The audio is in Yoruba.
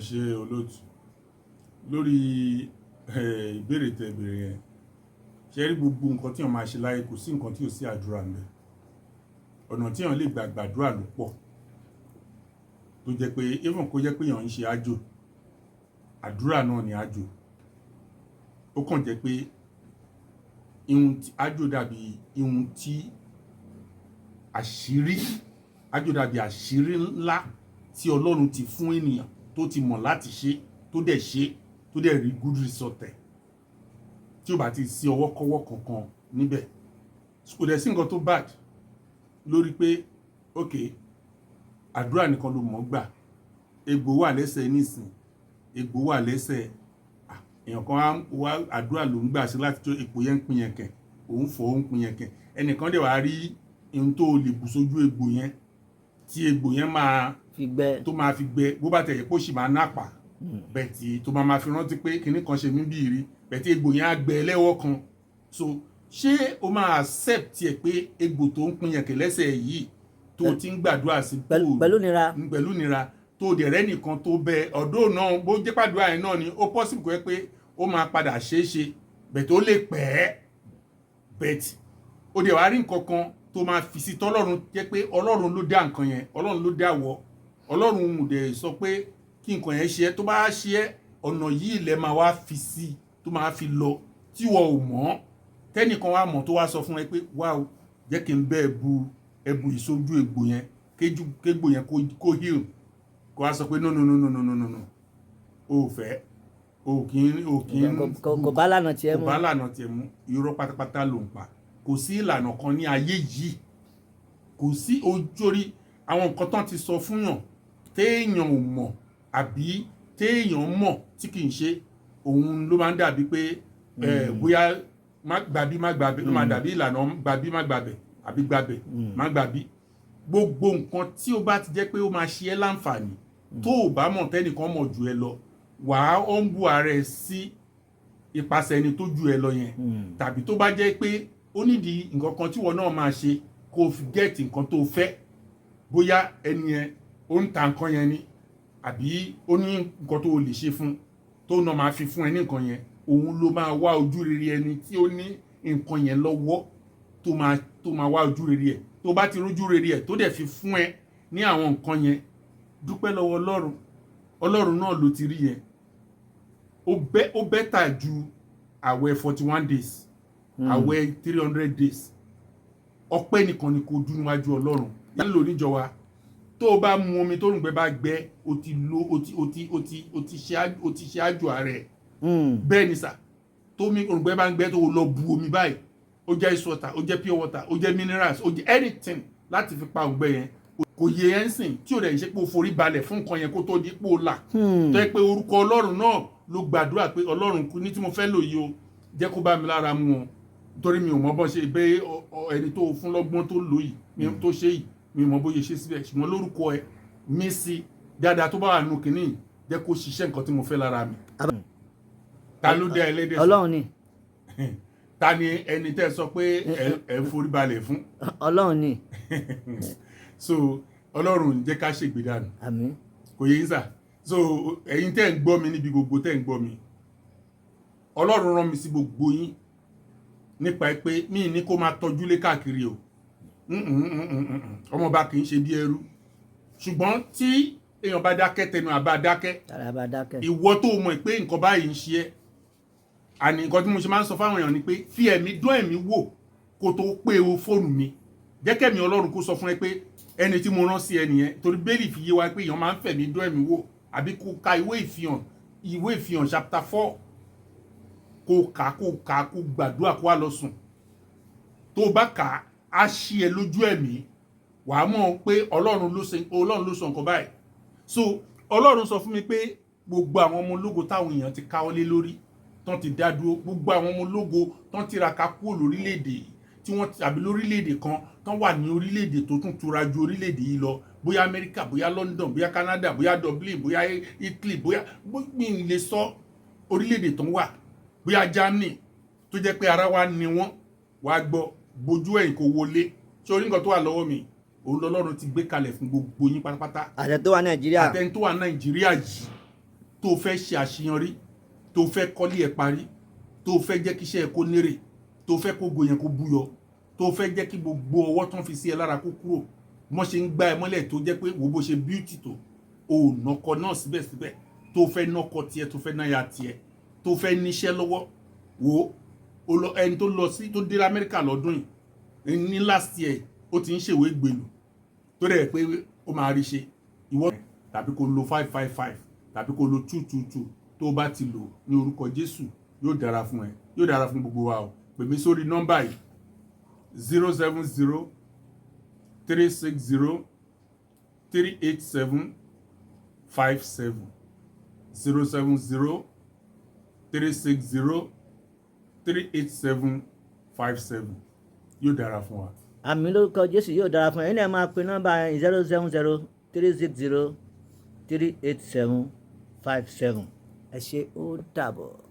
Ṣe, olóòtú. Lórí ìbéèrè tẹ́ béèrè yẹn, ṣe rí gbogbo nǹkan tí èèyàn máa ṣe láyé, kò sí nǹkan tí ò sí àdúrà ń bẹ. Ọ̀nà tí èèyàn lè gbà gbàdúrà ló pọ̀, tó jẹ́ pé even kó jẹ́ pé èèyàn ń ṣe àjò, àdúrà náà ni àjò. Ó kàn jẹ́ pé ihun tí àjò dàbí ihun tí àṣírí, àjò dàbí àṣírí ńlá tí Ọlọ́run ti fún ènìyàn tó ti mọ̀ láti ṣe, tó dẹ̀ ṣe, tó dẹ̀ rí good result ẹ̀, tí ó bá ti sí ọwọ́kọ́wọ́ kankan níbẹ̀. Kò dẹ̀ sí nǹkan tó bad lórí pé, ok, àdúrà nìkan ló mọ̀ gbà, egbò wà lẹ́sẹ̀ nísìn, egbò wà lẹ́sẹ̀. Ah, èèyàn kan á wá, àdúrà ló ń gbà sí láti tó epo yẹn ń pin yẹn kẹ̀, òun fọ́, ó ń pin yẹn kẹ̀. Ẹnìkan dẹ̀ wá rí ohun tó lè bù sójú egbò yẹn tí egbò yẹn máa fi gbẹ, tó máa fi gbẹ, bó bá tẹ̀yẹ pé ó sì máa nápa bẹ́ẹ̀ tí tó máa fi rántí pé kinní kan ṣe mí bí rí bẹ́ẹ̀ tí egbò yẹn á gbẹ lẹ́wọ́ kan. So ṣé o máa accept ẹ̀ pé egbò tó ń pin yẹn kẹ̀ lẹ́sẹ̀ yìí tó ti ń gbàdúrà sí pẹ̀lú nira, pẹ̀lú nira, tó dẹ̀ rẹ́ nìkan tó bẹ ọ̀dọ́ náà, bó jẹ́ pàdúrà yẹn náà ni, ó possible kó yẹ pé ó máa padà ṣeé ṣe bẹ̀ tó lè pẹ́ bẹ́ẹ̀, ó dẹ̀ wá rí nǹkan kan tó máa fi sí tọ́lọ́run, jẹ́ pé Ọlọ́run ló dá nǹkan yẹn, Ọlọ́run ló dá wọ, Ọlọ́run ò dẹ̀ sọ pé kí nǹkan yẹn ṣe é. Tó bá ṣe é, ọ̀nà yìí lẹ máa wá fi sí tó máa fi lọ tí wọ́n ò mọ̀, tẹ́nìkan wá mọ̀, tó wá sọ fún ẹ pé, "Wá o, jẹ́ kí n bẹ́ẹ̀ bu ẹbu ìsojú egbò yẹn, kégbò yẹn kó heal," kó wá sọ pé, "No, no, no, no, no, no, no, no, o ò fẹ́, o kì í Kò bá lànà tiẹ̀ kò mu. bá lànà tiẹ̀ mú." Irọ́ pátápátá ló ń pa. Kò sí ìlànà kan ní ayé yìí, kò sí ojú orí àwọn nǹkan tán ti sọ fún yàn téèyàn ò mọ̀ àbí téèyàn mọ̀ tí kì í ṣe òun ló máa ń dàbí pé bóyá má gbàbí, má gbàbí ló máa dàbí ìlànà gbàbí má gbàbẹ̀ àbí gbàbẹ̀ má gbàbí. Gbogbo nǹkan tí ó bá ti jẹ́ pé ó máa ṣe ẹ́ láǹfààní, tó o bá mọ̀, tẹ́nìkan mọ̀ jù ẹ lọ, wàá ó ń bu ara ẹ sí ipasẹ̀ ẹni tó jù ẹ lọ yẹn, tàbí tó bá jẹ́ pé ó nídìí nǹkan kan tí ìwọ náà máa ṣe kó o fi get nǹkan tó o fẹ́, bóyá ẹni yẹn ó ń ta nǹkan yẹn ni, àbí ó ní nǹkan tó o lè ṣe fún tó náà máa fi fún ẹ ní nǹkan yẹn, òun ló máa wá ojú rere ẹni tí ó ní nǹkan yẹn lọ́wọ́, tó máa wá ojú rere ẹ̀. Tó bá ti rójú rere ẹ̀, tó dẹ̀ fi fún ẹ ní àwọn nǹkan yẹn, dúpẹ́ lọ́wọ́ Ọlọ́run. Ọlọ́run náà ló ti rí yẹn. Ó better ju àwẹ̀ 41 days, àwẹ̀ 300 days. Ọpẹ́ nìkan ni kò dún níwájú Ọlọ́run. Yẹn lò níjọ wa. Tó o bá mu omi tó rùngbẹ́ bá gbẹ, o ti lo o ti o ti o ti o ti ṣe o ti ṣe àjò ààrẹ. Bẹ́ẹ̀ ni sà. Tó mi òrùngbẹ́ bá ń gbẹ, tó o lọ bu omi báyìí, ó jẹ́ ice water, ó jẹ́ pure water, ó jẹ́ minerals, ó jẹ́ anything láti fi pa òǹgbẹ yẹn, kò yẹ ẹ́ ń sìn tí ò dẹ̀ ń ṣe pé o forí balẹ̀ fún nǹkan yẹn kó tó di pé o là, tó yẹ pé orúkọ Ọlọ́run náà ló gbàdúrà pé, "Ọlọ́run kú ní tí mo fẹ́ lò yìí o, jẹ́ kó bá mi lára mu o, torí mi ò mọ bọ́n ṣe bẹ́ ẹni tó fún lọ́gbọ́n tó lò yìí tó ṣe yìí, mi ò mọ bóyá ṣe síbẹ̀, ṣùgbọ́n lórúkọ ẹ mí sí dáadáa tó bá wà nù kínní, jẹ́ kó ṣiṣẹ́ nǹkan tí mo fẹ́ lára mi." Ta ló dá ẹlẹ́dẹ̀ sọ? Ọlọ́run ni. Ta ni ẹni tẹ́ sọ pé ẹ ń forí balẹ̀ fún? Ọlọ́run ni. So Ọlọ́run ń jẹ́ ká ṣègbè dànù. Àmín. Kò yẹ yín sà? So ẹ̀yin tẹ́ ń gbọ́ mi níbi gbogbo tẹ́ ń gbọ́ mi, Ọlọ́run rán mi sí gbogbo yín nípa pé mí ní kó máa tọ́jú lé káàkiri o. Ọmọọba kì í ṣe bí ẹrú, ṣùgbọ́n tí èèyàn bá dákẹ́, tẹnu àbá dákẹ́. Tàrà bá dákẹ́. Ìwọ tó mọ̀ pé nǹkan báyìí ń ṣe ẹ́, àní nǹkan tí mo ṣe máa ń sọ fáwọn èèyàn ni pé, fi ẹ̀mí dán ẹ̀mí wò kó tó pé o fóònù mi. Jẹ́ kẹ́mi Ọlọ́run kó sọ fún ẹ pé ẹni tí mo rán sí ẹ nìyẹn, torí bẹ́ẹ̀lì fi yé wa pé èèyàn máa ń fẹ̀mí dán ẹ̀mí wò. Àbí kó ka ìwé Ìfihàn, ìwé Ìfihàn chapter 4, kó kà, kó kà, kó gbàdúrà, kó wá lọ sùn. Tó o bá kà á, á ṣí ẹ lójú ẹ̀mí, wàá mọ̀ pé Ọlọ́run ló sọ nǹkan báyìí. So Ọlọ́run sọ fún mi pé gbogbo àwọn ọmọ ológo táwọn èèyàn ti káwọ́ lé lórí, tán ti dá dúró, gbogbo àwọn ọmọ ológo tán tiraka kúrò lórílẹ̀‐èdè yìí tí wọ́n àbí lórílẹ̀‐èdè kan, tán wà ní orílẹ̀‐èdè tó tún tura ju orílẹ̀‐èdè yìí lọ, bóyá Amẹ́ríkà, bóyá London, bóyá Canada, bóyá Dublin, bóyá Italy, bóyá mi ì lè sọ orílẹ̀‐èdè tán wà, bóyá Germany, tó jẹ́ pé ara wa ni wọ́n wàá gbọ́ bójú ẹ̀yìn kò wọlé. Ṣé orí nǹkan tó wà lọ́wọ́ mi, òun lọ́lọ́run ti gbé kalẹ̀ fún gbogbo yín pátápátá. Àtẹ tó wà Nàìjíríà. Àtẹni tó wà Nàìjíríà yìí. Tó o fẹ́ ṣe àṣeyọrí, tó o fẹ́ kọ́lé ẹ parí, tó o fẹ́ jẹ́ kíṣẹ́ ẹ kó nérè, tó o fẹ́ kó go yẹn kó búyọ, tó o fẹ́ jẹ́ kí gbogbo ọwọ́ tán fi sí ẹ lára kó kúrò, mọ́ ṣe ń gbá ẹ mọ́lẹ̀ tó jẹ́ pé wo bó ṣe beauty tó, o ò nọkọ náà síbẹ̀síbẹ̀, tó o fẹ́ nọkọ tiẹ̀, tó o fẹ́ náya tiẹ̀, tó o fẹ́ níṣẹ́ lọ́wọ́, wo o lọ ẹni tó lọ sí tó dé Amẹ́ríkà lọ́dún yìí ní last year, ó ti ń ṣèwé gbèlú tó dẹ̀ pé ó máa rí ṣe. Ìwọ tàbí kó lo 555 tàbí kó lo 222. Tó bá ti lò ní orúkọ Jésù, yóò dára fún ẹ, yóò dára fún gbogbo wa o. Pè mí sórí nọ́mbà yìí: 07036038757, 07036038757. Yóò dára fún wa. Àmín lórúkọ Jésù, yóò dára fún ẹ. Ẹ̀yin náà máa pe nọ́mbà 07036038757. Ẹ ṣé, ó dàbọ̀.